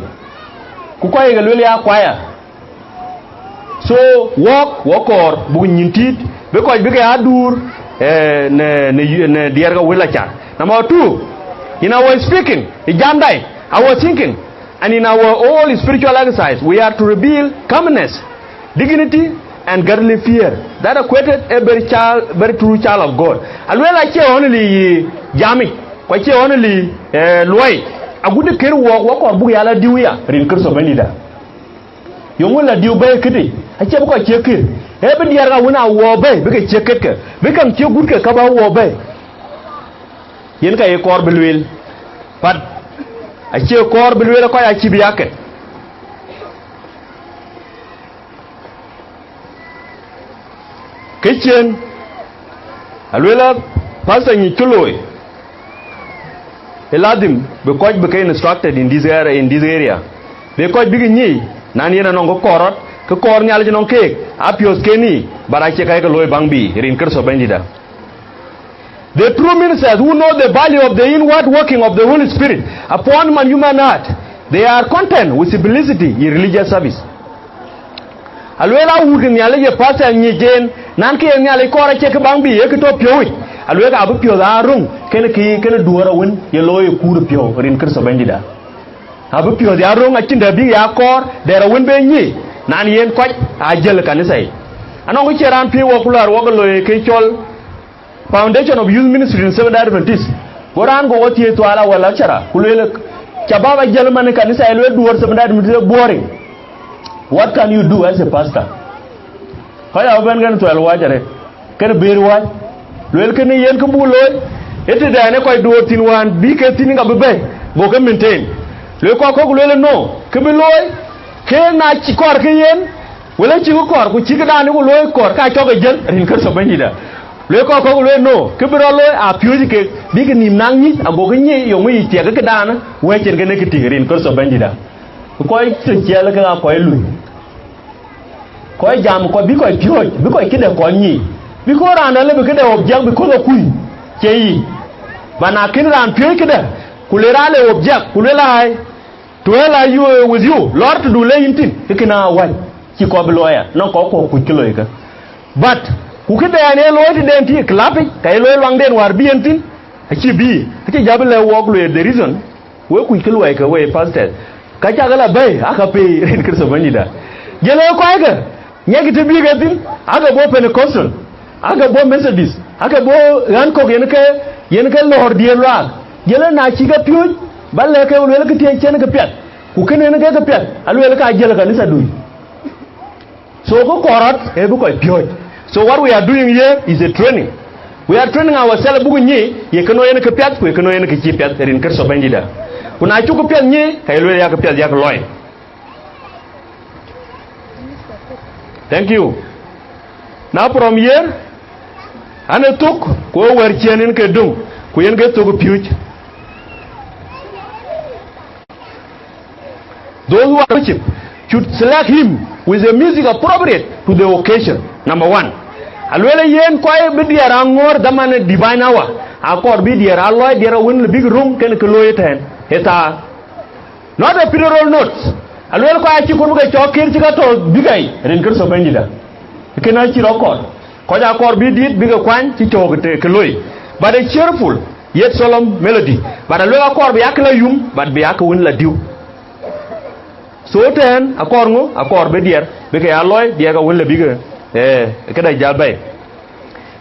Ku kɔc ke lueel ya choir. So, wɔk, wɔ kɔɔr buk nyïn tït, bï kɔc bï ke aa duur, eh, në, në, në diɛɛr ke wël aca. Number two, in our speaking, ë jamdai, our thinking, and in our all spiritual exercise, we are to reveal calmness, dignity, and godly fear that equated a very child, very true child of God. Aluel acie only jamic, ku acie only, eh, luɔi. Agut kër wɔk, wɔ kɔɔr buk ya la diu ya, rin Kërtho Bɛ̈nydït da. Yöŋ wën la diu bɛ̈i këtï, acie bï kɔc cie kër. Ee bï diɛɛr ka wën a wɔ bɛ̈i, bï ke cie ketkë, bï käŋ cie gut ke ka bä wɔ bɛ̈i. Yen ka ye kɔɔr bï lueel. But acie kɔɔr bï lueel, kɔc acï bï ya ket. Kë cien, aluelë, pastor nyic kë looi, ë ladhim bï kɔc bï ke instructed in this area, in this area. Bï kɔc bïk nyic, nan yen anɔŋ kë kɔɔr rɔt, kë kɔɔr Nhialic nɔŋ keek, apiöth keni, but acie ka ye ke looi baŋ bï, rin Kërtho Bɛ̈nydït da. The true ministers who know the value of the inward working of the Holy Spirit upon man human heart, they are content with simplicity in religious service. Alueel a wut ke Nhialic ye pastor nyic en, nan ke ye Nhialic kɔɔr acie kë baŋ bï ye kë tɔ piɔ̈u yic. Alueel abï piɔ̈th aa röŋ, kënë kë, kënë duöör awën ye looi ë kuur piɔ̈u rin Kërtho Bɛ̈nydït da. Abï piɔ̈th ya röŋ acïn dɛ bïk ya kɔɔr, dɛɛr awën be nyic, nan yen kɔc aa jiël ë kanitha yic. Anɔŋ kë cie raan piëëc wɔ ku lɔ̈ɔ̈r wɔ ke looi ke cɔl Foundation of Youth Ministry in Seventh Day Adventist. Go raan go wɔ thiëëc thual awɛl acara, ku lueel, ca baba jël man ë kanitha ë lueel duöör Seventh Day Adventist ë boring. What can you do as a pastor? Kɔc abï bɛ̈n kën thuɛl wac arëët, kën bëër wac. Lueel kënë yen kë buk looi, ë tëdɛn ë kɔc duöör thïn wään bï ke thïn ka bï bɛ̈i, go ke maintain. Lueel kɔc kɔ̈k lueel no, kë bï looi, ke na cï kɔɔr ke yen, wël acï kë kɔɔr, ku cï këdan ku looi kɔɔr, ka cɔk e jël, rin Kërtho Bɛ̈nydït da. Lueel kɔc kɔ̈k lueel no, kë bï rɔt looi, a piööcë kek, bï ke nïïm naŋ nyic, ago ke nyic, yöŋ yic thiɛk këdan, wɛ̈ɛ̈c cïn kënë kë tïŋ, rin Kërtho Bɛ̈nydït da. Kɔc të ciɛl ke aa kɔc lui. Kɔc jam kɔc bï kɔc piööc, bï kɔc këde kɔc nyic. Bï kɔc raan dä lë bï këde object, bï kɔc akuc, cie yic. Ba na kën raan piööc këde, ku le raan le object, ku le laai, to hell are you, eh, with you, lɔɔr tëdu le yïn thïn, ke kën aa wɛ̈c, cï kɔc bï looi ya, nɔŋ kɔc kuɔ kuc kë loikë. But, ku këden ee looi tëden tï club yic, ka ye looi luaŋden wäär bï en thïn, acï bï, acï jabï lɛ wɔɔk lueel the reason, wek kuc kë luɔikë wek pastors, ka cakë la bɛ̈i, aka pei rin Kërtho Bɛ̈nydït da. Jël ee kɔckë, ŋiɛckï të bï ke thïn, ake bɔ̈ Pentecostal, ake bɔ̈ Methodist, ake bɔ̈ ɣän kɔ̈k yen ke, yen ke lɔ̈ɔ̈r diëër luaak. Jël ee na cï ke piööc, ba lɛ̈k ke lueel kë thiëëc cïn kë piɛth, ku kënë yen ke kë piɛth, alueel ka jël kanitha dui. So kë kɔɔr rɔt ee bï kɔc piööc. So what we are doing here is a training. We are training ourselves buk nyic ye këno yen kë piɛth, ku ye këno yen kë cïï piɛth, rin Kërtho Bɛ̈nydït da. Ku na cuk kë piɛth nyic, ka ye lueel yak kë piɛth yak lɔi. Thank you. Na, from here, an ë thök, ku ë wɛ̈ɛ̈r ciëën yen ke döŋ, ku yen ke thök piööc. Those who are worship should select him with a music appropriate to the occasion. Number one. Alueel yen kɔc bï diɛɛr aŋɔ̈ɔ̈r dhaman divine hour. Akɔɔr bï diɛɛr aa lɔɔc diɛɛr awën lë bïk röŋ kën kë looi ëtɛ̈ɛ̈n. Ë thaa. Not a funeral note. Alueel kɔc acï kɔɔr bï ke cɔɔk kër cï ka tɔ bïk ai, rin Kërtho Bɛ̈nydït da. Kën acï rɔt kɔɔr. Kɔc akɔɔr bï diit bï ke kuany cï cɔɔk të ke looi. But a cheerful, yet solemn melody. But alueel akɔɔr bï yak la yum, but bï yak wën la diu. So tɛ̈ɛ̈n, akɔɔr ŋö? Akɔɔr bï diɛɛr, bï ke ya lɔɔi, diɛɛr ka wën lë bï ke, eh, këda jal bɛ̈i.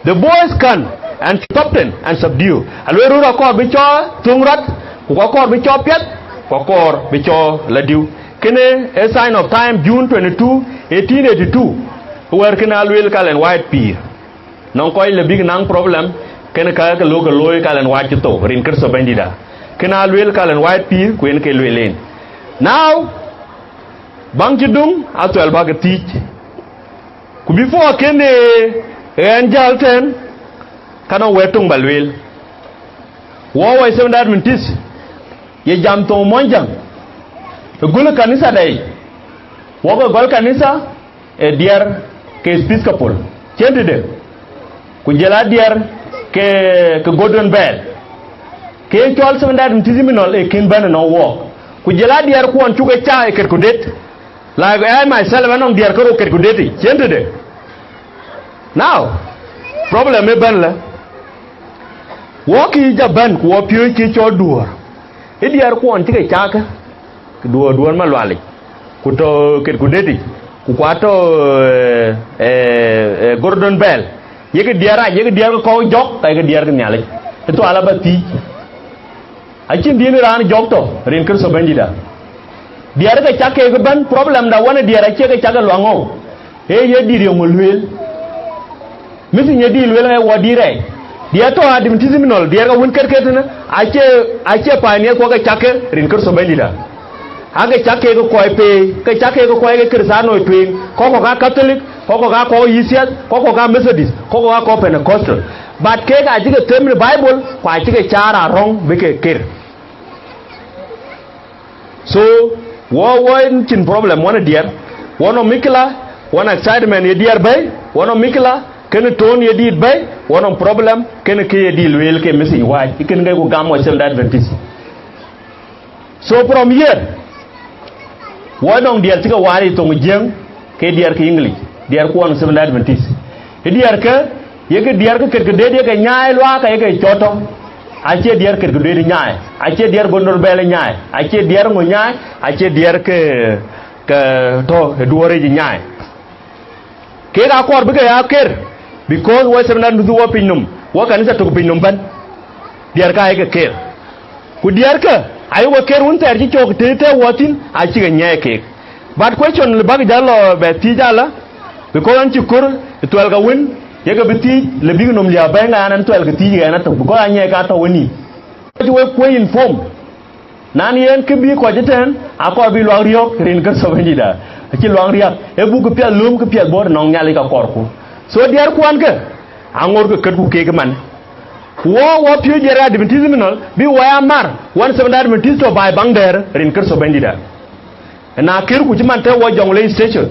The voice can and soften and subdue. Alueel röör akɔɔr bï cɔɔk thöŋ rɔt, ku akɔɔr bï cɔɔk piɛth, Ku akɔɔr bï cɔɔl la diu. Kënë ë Sign of Time, June twenty-two, eighteen eighty-two, wɛ̈ɛ̈r kënë alueel ka Ellen White pïïr. Nɔŋ kɔc le bïk naŋ problem, kënë ka ke lok ke looi ka Ellen White cï thou, rin Kërtho Bɛ̈nydït. Kënë alueel ka Ellen White pïïr, ku yen ke lueel en. Now, baŋ cï döŋ, athuɛl bäk ke thiic. Ku before kënë ɣɛn jäl tɛ̈n, ka nɔŋ wɛ̈t töŋ ba lueel. Wɔ wɔ Seventh-day Adventist, ye jam thoŋ Muɔnyjäŋ, ë gɔl kanitha dɛ̈ yic, wɔ ke gɔl kanitha ë diɛɛr ke Episcopal, cïn tëde, ku jɔl a diɛɛr ke, ke Gordon Bell. Ke cɔl Seventh-day Adventist Hymnal ë kën bɛ̈n ënɔŋ wɔɔk, ku jɔl a diɛɛr kuɔn cuk ë cak ë ket ku det. Like, I myself, anɔŋ diɛɛr ke rou ket ku det, cïn tëde. Now, problem ë bɛ̈n lë, wɔ kï ja bɛ̈n, ku wɔ piööc kï cɔl duɔ̈ɔ̈r. Ë diɛɛr kuɔn cï ke cak, ke duɔ̈ɔ̈r duɔ̈ɔ̈r Malualic, ku tɔ̈ ket ku det yic, ku kua tɔ̈, eh, eh, eh, Gordon Bell. Yek diɛɛr rac, yek diɛɛr ke kɔ̈u jɔk, ka yek diɛɛr ke Nhialic. Ë thual aba thiic. Acïn dïn raan jɔk tɔ̈, rin Kërtho Bɛ̈nydït. Diɛɛr ke cak keek bɛ̈n, problem da wën ë diɛɛr acie ke cak ë luaŋ ɣɔ̈u. Ee ye dït yeŋö lueel? Mïthic ye dït lueel ŋa wɔ dït rɛɛc? Diɛɛr tɔ̈ Adventist Hymnal, diɛɛr ka wën ket ket tënë, acie, acie pioneer kuɔ ke cak ke rin Kërtho Bɛ̈nydït. Ake cak keek kɔc peei, ke cak keek kɔc ke Kërthiano tueŋ, kɔ̈k kɔ̈k aa Catholic, kɔ̈k kɔ̈k aa kɔc yï thiath, kɔ̈k kɔ̈k aa Methodist, kɔ̈k kɔ̈k aa kɔc Pentecostal. But keek acï ke them në Bible, ku acï ke caar arɔ̈ŋ bï ke ker. So, wɔ, wɔ cïn problem wën ë diɛɛr, wɔ nɔŋ mikila, wɔ nɔŋ excitement ye diɛɛr bɛ̈i, wɔ nɔŋ mikila, kënë tone ye dït bɛ̈i, wɔ nɔŋ problem, kënë kë ye dït lueel ke mïthic wääc, ë kën ke ku gam wɔ Seventh-day Adventist. So from here, wɔ nɔŋ diɛɛr cï ke waar ë thoŋ Jiëŋ, ke diɛɛr ke English, diɛɛr kuɔn Seventh-day Adventist. Ë diɛɛr ke, yek diɛɛr ke ket ke det yek nyaai luaak, ka yek cɔl tɔ̈. Acie diɛɛr ket ke det nyaai, acie diɛɛr Gordon Bell nyaai, acie diɛɛr ŋö nyaai, acie diɛɛr ke, ke tɔ̈ ë duɔ̈ɔ̈r yic nyaai. Keek akɔɔr bï ke ya ker, because wɔ Seventh-day Adventist wɔ piny nɔm, wɔ kanitha tök piny nɔm bɛ̈n. Diɛɛr ka ayek ker. Ku diɛɛr ke, ayek ker wën thɛɛr cï cɔk të të wɔ thïn, acï ke nyaai keek. But question le bäk jäl lɔ bɛ thiic alä, because ɣɛn cï kɔɔr ë thuɛl ka wën, yek bï thiic, le bïk nɔm liääp bɛ̈i ŋa, ɣɛn ɣɛn thuɛl ke thiic ɣɛn atök, because anyaai ka tɔ̈ wën yïn. Cï wek kuöc inform. Nan yen kë bï kɔc ëtɛ̈ɛ̈n, akɔɔr bï luaŋ riɔ̈ɔ̈k rin Kërtho Bɛ̈nydït. Acï luaŋ riääk, ë buk këpiɛth lööm këpiɛth bɔ̈ nɔŋ Nhialic ka kɔɔrku. So diɛɛr kuɔn ke, aŋoot ke ketku keek man. Wɔ, wɔ piööc diɛɛr Adventist Hymnal, bï wɔ ya mar, wɔ Seventh-day Adventist tɔ̈ baai baŋ dɛ̈ɛ̈r rin Kërtho Bɛ̈nydït. Ëna kërku cï man të wɔ Jonglei Station.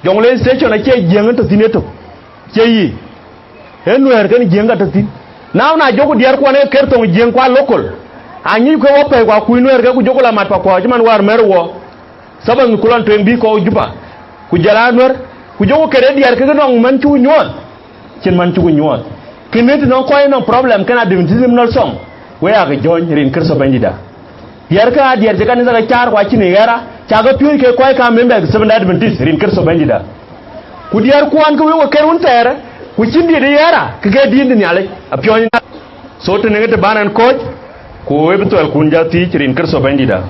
Jonglei Station acie Jiëŋ tɔ̈ thïn yetök. Cie yï. Ee Nuɛɛr kën Jiëŋ ka tɔ̈ thïn. Now na jɔku diɛɛr kuɔn ee ker thoŋ Jiëŋ kua local. Anyuc ke wɔ pɛ̈i kua kuc Nuɛɛr ke ku jɔku la mat pakuɔɔc cï man wäär mɛ̈r wɔ. Sabbath ku lɔn tueŋ bï kɔɔu Juba. Ku jɔl a Nuɛɛr, ku jɔku ket ee diɛɛr ke nɔŋ man cuk nyuɔɔth. Cïn man cuk nyuɔɔth. Kënë të nɔŋ kɔc nɔŋ problem kën Adventist Hymnal Song. Wek aa ke jɔ̈ɔ̈ny rin Kërtho Bɛ̈nydït. Diɛɛr kä aa diɛɛr cï kanitha ke caar ku acïn ë ɣɛɛra, cä ke piööc ke kɔc kä member Seventh-day Adventist rin Kërtho Bɛ̈nydït. Ku diɛɛr kuɔn ke wek we ker wun thɛɛr, ku cïn diɛɛr ë ɣɛɛra, ke ke diɛɛr de Nhialic, apiɔ̈ɔ̈ny. So të nɔŋ të ban ɛn kɔ̈ɔ̈c, ku we bï thuɛl kun jɔ thiic rin Kërtho Bɛ̈nydït.